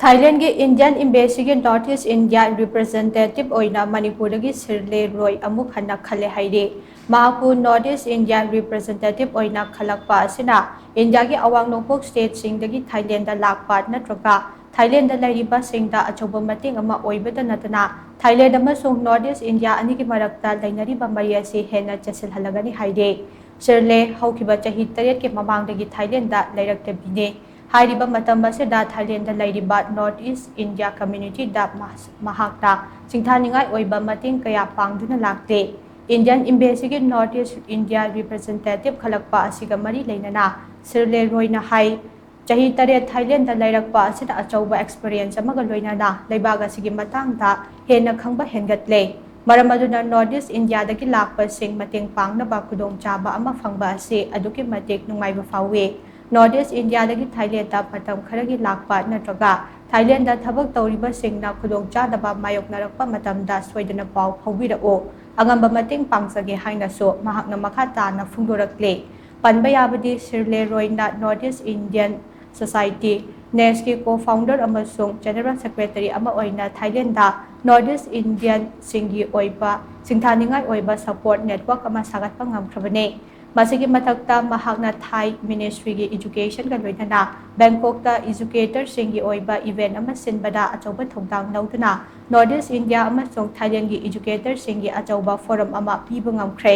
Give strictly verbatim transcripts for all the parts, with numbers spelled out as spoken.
ꯊꯥꯏꯂꯦꯟꯒꯤ Indian ꯏꯝꯕꯦꯁꯤꯒꯤ north east India representative ꯑꯣꯏꯅ ꯃꯅꯤꯄꯨꯔꯗꯒꯤ ꯁꯤꯔꯂꯦ ꯔꯣꯏ ꯑꯃꯨꯛ ꯍꯟꯅ ꯈꯜꯂꯦ ꯍꯥꯏꯔꯤ꯫ ꯃꯍꯥꯛꯄꯨ ꯅꯣꯔꯠ ꯏꯁ ꯏꯟꯗꯤꯌꯥ ꯔꯤꯄ꯭ꯔꯖꯦꯟꯇꯦꯇꯤꯚ ꯑꯣꯏꯅ ꯈꯜꯂꯛꯄ ꯑꯁꯤꯅ ꯏꯟꯗꯤꯌꯥꯒꯤ ꯑꯋꯥꯡ ꯅꯣꯡꯄꯣꯛ ꯁ꯭ꯇꯦꯠꯁꯤꯡꯗꯒꯤ ꯊꯥꯏꯂꯦꯟꯗ ꯂꯥꯛꯄ ꯅꯠꯇ꯭ꯔꯒ ꯊꯥꯏꯂꯦꯟꯗ ꯂꯩꯔꯤꯕꯁꯤꯡꯗ ꯑꯆꯧꯕ ꯃꯇꯦꯡ ꯑꯃ ꯑꯣꯏꯕꯇ ꯅꯠꯇꯅ ꯊꯥꯏꯂꯦꯟ ꯑꯃꯁꯨꯡ ꯅꯣꯔꯠ ꯏꯁ ꯏꯟꯗꯤꯌꯥ ꯑꯅꯤꯒꯤ ꯃꯔꯛꯇ ꯂꯩꯅꯔꯤꯕ ꯃꯔꯤ ꯑꯁꯤ ꯍꯦꯟꯅ ꯆꯦꯠꯁꯤꯜꯍꯜꯂꯒꯅꯤ ꯍꯥꯏꯔꯤ꯫ ꯁꯤꯔꯂꯦ ꯍꯧꯈꯤꯕ ꯆꯍꯤ ꯇꯔꯦꯠꯀꯤ ꯃꯃꯥꯡꯗꯒꯤ ꯊꯥꯏꯂꯦꯟꯗ ꯂꯩꯔꯛꯇꯕꯤꯅꯤ꯫ ꯍꯥꯏꯔꯤꯕ ꯃꯇꯝ ꯑꯁꯤꯗ ꯊꯥꯏꯂꯦꯟꯗ ꯂꯩꯔꯤꯕ ꯅꯣꯔꯠ ꯏꯁ ꯏꯟꯗꯤꯌꯥ ꯀꯝꯃ꯭ꯌꯨꯅꯤꯇꯤꯗ ꯃꯍꯥꯛꯅ ꯁꯤꯡꯊꯥꯅꯤꯡꯉꯥꯏ ꯑꯣꯏꯕ ꯃꯇꯦꯡ ꯀꯌꯥ ꯄꯥꯡꯗꯨꯅ ꯂꯥꯛꯂꯤ꯫ ꯏꯟꯗꯤꯌꯟ ꯏꯝꯕꯦꯁꯤꯒꯤ ꯅꯣꯔꯠ ꯏꯁ ꯏꯟꯗꯤꯌꯥ ꯔꯤꯄ꯭ꯔꯖꯦꯟꯇꯦꯇꯤꯚ ꯈꯜꯂꯛꯄ ꯑꯁꯤꯒ ꯃꯔꯤ ꯂꯩꯅꯅ ꯁꯤꯔꯂꯦ ꯔꯣꯏꯅ ꯍꯥꯏ, ꯆꯍꯤ ꯇꯔꯦꯠ ꯊꯥꯏꯂꯦꯟꯗ ꯂꯩꯔꯛꯄ ꯑꯁꯤꯗ ꯑꯆꯧꯕ ꯑꯦꯛꯁꯄꯤꯔꯤꯌꯦꯟꯁ ꯑꯃꯒ ꯂꯣꯏꯅꯅ ꯂꯩꯕꯥꯛ ꯑꯁꯤꯒꯤ ꯃꯇꯥꯡꯗ ꯍꯦꯟꯅ ꯈꯪꯕ ꯍꯦꯟꯒꯠꯂꯦ꯫ ꯃꯔꯝ ꯑꯗꯨꯅ ꯅꯣꯔꯠ ꯏꯁ ꯏꯟꯗꯤꯌꯥꯗꯒꯤ ꯂꯥꯛꯄꯁꯤꯡ ꯃꯇꯦꯡ ꯄꯥꯡꯅꯕ ꯈꯨꯗꯣꯡꯆꯥꯕ ꯑꯃ ꯐꯪꯕ ꯑꯁꯤ ꯑꯗꯨꯛꯀꯤ ꯃꯇꯤꯛ ꯅꯨꯡꯉꯥꯏꯕ ꯐꯥꯎꯏ꯫ ꯅꯣꯔꯠ ꯏꯁ ꯏꯟꯗꯤꯌꯥꯗꯒꯤ ꯊꯥꯏꯂꯦꯟꯗ ꯃꯇꯝ ꯈꯔꯒꯤ ꯂꯥꯛꯄ ꯅꯠꯇ꯭ꯔꯒ ꯊꯥꯏꯂꯦꯟꯗ ꯊꯕꯛ ꯇꯧꯔꯤꯕꯁꯤꯡꯅ ꯈꯨꯗꯣꯡꯆꯥꯗꯕ ꯃꯥꯌꯣꯛꯅꯔꯛꯄ ꯃꯇꯝꯗ ꯁꯣꯏꯗꯅ ꯄꯥꯎ ꯐꯥꯎꯕꯤꯔꯛꯎ꯫ ꯑꯉꯝꯕ ꯃꯇꯦꯡ ꯄꯥꯡꯖꯒꯦ ꯍꯥꯏꯅꯁꯨ ꯃꯍꯥꯛꯅ ꯃꯈꯥ ꯇꯥꯅ ꯐꯣꯡꯗꯣꯔꯛꯂꯤ꯫ ꯄꯟꯕ ꯌꯥꯕꯗꯤ ꯁꯤꯔꯂꯦ ꯔꯣꯏꯅ ꯅꯣꯔꯠ ꯏꯁ ꯏꯟꯗꯤꯌꯟ ꯁꯣꯁꯥꯏꯇꯤ, ꯅꯦꯁꯀꯤ ꯀꯣ ꯐꯥꯎꯟꯗꯔ ꯑꯃꯁꯨꯡ ꯖꯦꯅꯔꯦꯜ ꯁꯦꯀ꯭ꯔꯦꯇꯔꯤ ꯑꯃ ꯑꯣꯏꯅ ꯊꯥꯏꯂꯦꯟꯗ ꯅꯣꯔꯠ ꯏꯁ ꯏꯟꯗꯤꯌꯟꯁꯤꯡꯒꯤ ꯑꯣꯏꯕ ꯁꯤꯡꯊꯥꯅꯤꯡꯉꯥꯏ ꯑꯣꯏꯕ ꯁꯄꯣꯔꯠ ꯅꯦꯠꯋꯥꯔꯛ ꯑꯃ ꯁꯥꯒꯠꯄ ꯉꯝꯈ꯭ꯔꯕꯅꯤ꯫ ꯃꯁꯤꯒꯤ ꯃꯊꯛꯇ ꯃꯍꯥꯛꯅ ꯊꯥꯏ ꯃꯤꯅꯤꯁꯇ꯭ꯔꯤꯒꯤ ꯏꯖꯨꯀꯦꯁꯟꯒ ꯂꯣꯏꯅꯅ ꯕꯦꯡꯀꯣꯛꯇ ꯏꯖꯨꯀꯦꯇꯔꯁꯤꯡꯒꯤ ꯑꯣꯏꯕ ꯏꯚꯦꯟ ꯑꯃ ꯁꯤꯟꯕꯗ ꯑꯆꯧꯕ ꯊꯧꯗꯥꯡ ꯂꯧꯗꯨꯅ ꯅꯣꯔꯠ ꯏꯁ ꯏꯟꯗꯤꯌꯥ ꯑꯃꯁꯨꯡ ꯊꯥꯏꯂꯦꯟꯒꯤ ꯏꯖꯨꯀꯦꯇꯔꯁꯤꯡꯒꯤ ꯑꯆꯧꯕ ꯐꯣꯔꯝ ꯑꯃ ꯄꯤꯕ ꯉꯝꯈ꯭ꯔꯦ꯫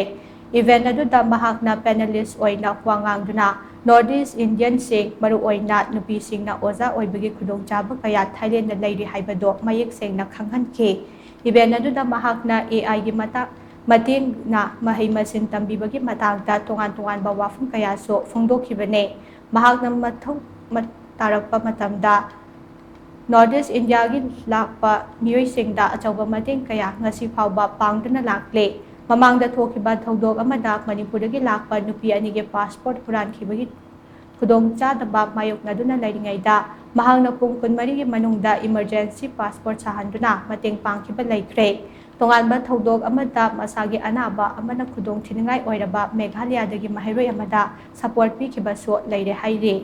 ꯏꯚꯦꯟ ꯑꯗꯨꯗ ꯃꯍꯥꯛꯅ ꯄꯦꯅꯦꯂꯤꯁ ꯑꯣꯏꯅ ꯋꯥ ꯉꯥꯡꯗꯨꯅ ꯅꯣꯔꯠ ꯏꯁ ꯏꯟꯗꯤꯌꯟꯁꯤꯡ, ꯃꯔꯨꯑꯣꯏꯅ ꯅꯨꯄꯤꯁꯤꯡꯅ ꯑꯣꯖꯥ ꯑꯣꯏꯕꯒꯤ ꯈꯨꯗꯣꯡꯆꯥꯕ ꯀꯌꯥ ꯊꯥꯏꯂꯦꯟꯗ ꯂꯩꯔꯤ ꯍꯥꯏꯕꯗꯨ ꯃꯌꯦꯛ ꯁꯦꯡꯅ ꯈꯪꯍꯟꯈꯤ꯫ ꯏꯚꯦꯟ ꯑꯗꯨꯗ ꯃꯍꯥꯛꯅ ꯑꯦ ꯑꯥꯏꯒꯤ ꯃꯇꯥꯡ ꯃꯇꯦꯡꯅ ꯃꯍꯩ ꯃꯁꯤꯡ ꯇꯝꯕꯤꯕꯒꯤ ꯃꯇꯥꯡꯗ ꯇꯣꯉꯥꯟ ꯇꯣꯉꯥꯟꯕ ꯋꯥꯐꯝ ꯀꯌꯥꯁꯨ ꯐꯣꯡꯗꯣꯛꯈꯤꯕꯅꯤ꯫ ꯃꯍꯥꯛꯅ ꯃꯊꯧ ꯃ-, ꯇꯥꯔꯛꯄ ꯃꯇꯝꯗ ꯅꯣꯔꯠ ꯏꯁ ꯏꯟꯗꯤꯌꯥꯒꯤ ꯂꯥꯛꯄ ꯃꯤꯑꯣꯏꯁꯤꯡꯗ ꯑꯆꯧꯕ ꯃꯇꯦꯡ ꯀꯌꯥ ꯉꯁꯤ ꯐꯥꯎꯕ ꯄꯥꯡꯗꯨꯅ ꯂꯥꯛꯂꯤ꯫ ꯃꯃꯥꯡꯗ ꯊꯣꯛꯈꯤꯕ ꯊꯧꯗꯣꯛ ꯑꯃꯗ ꯃꯅꯤꯄꯨꯔꯗꯒꯤ ꯂꯥꯛꯄ ꯅꯨꯄꯤ ꯑꯅꯤꯒꯤ ꯄꯥꯁꯄꯣꯔꯠ ꯍꯨꯔꯥꯟꯈꯤꯕꯒꯤ ꯈꯨꯗꯣꯡꯆꯥꯗꯕ ꯃꯥꯌꯣꯛꯅꯗꯨꯅ ꯂꯩꯔꯤꯉꯩꯗ ꯃꯍꯥꯛꯅ ꯄꯨꯡ ꯀꯨꯟꯃꯔꯤꯒꯤ ꯃꯅꯨꯡꯗ ꯏꯃꯔꯖꯦꯟꯁꯤ ꯄꯥꯁꯄꯣꯔꯠ ꯁꯥꯍꯟꯗꯨꯅ ꯃꯇꯦꯡ ꯄꯥꯡꯈꯤꯕ ꯂꯩꯈ꯭ꯔꯦ꯫ ꯇꯣꯉꯥꯟꯕ ꯊꯧꯗꯣꯛ ꯑꯃꯗ ꯃꯁꯥꯒꯤ ꯑꯅꯥꯕ ꯑꯃꯅ ꯈꯨꯗꯣꯡꯊꯤꯅꯤꯡꯉꯥꯏ ꯑꯣꯏꯔꯕ ꯃꯦꯘꯥꯂꯌꯥꯗꯒꯤ ꯃꯍꯩꯔꯣꯏ ꯑꯃꯗ ꯁꯄꯣꯔꯠ ꯄꯤꯈꯤꯕꯁꯨ ꯂꯩꯔꯦ ꯍꯥꯏꯔꯤ꯫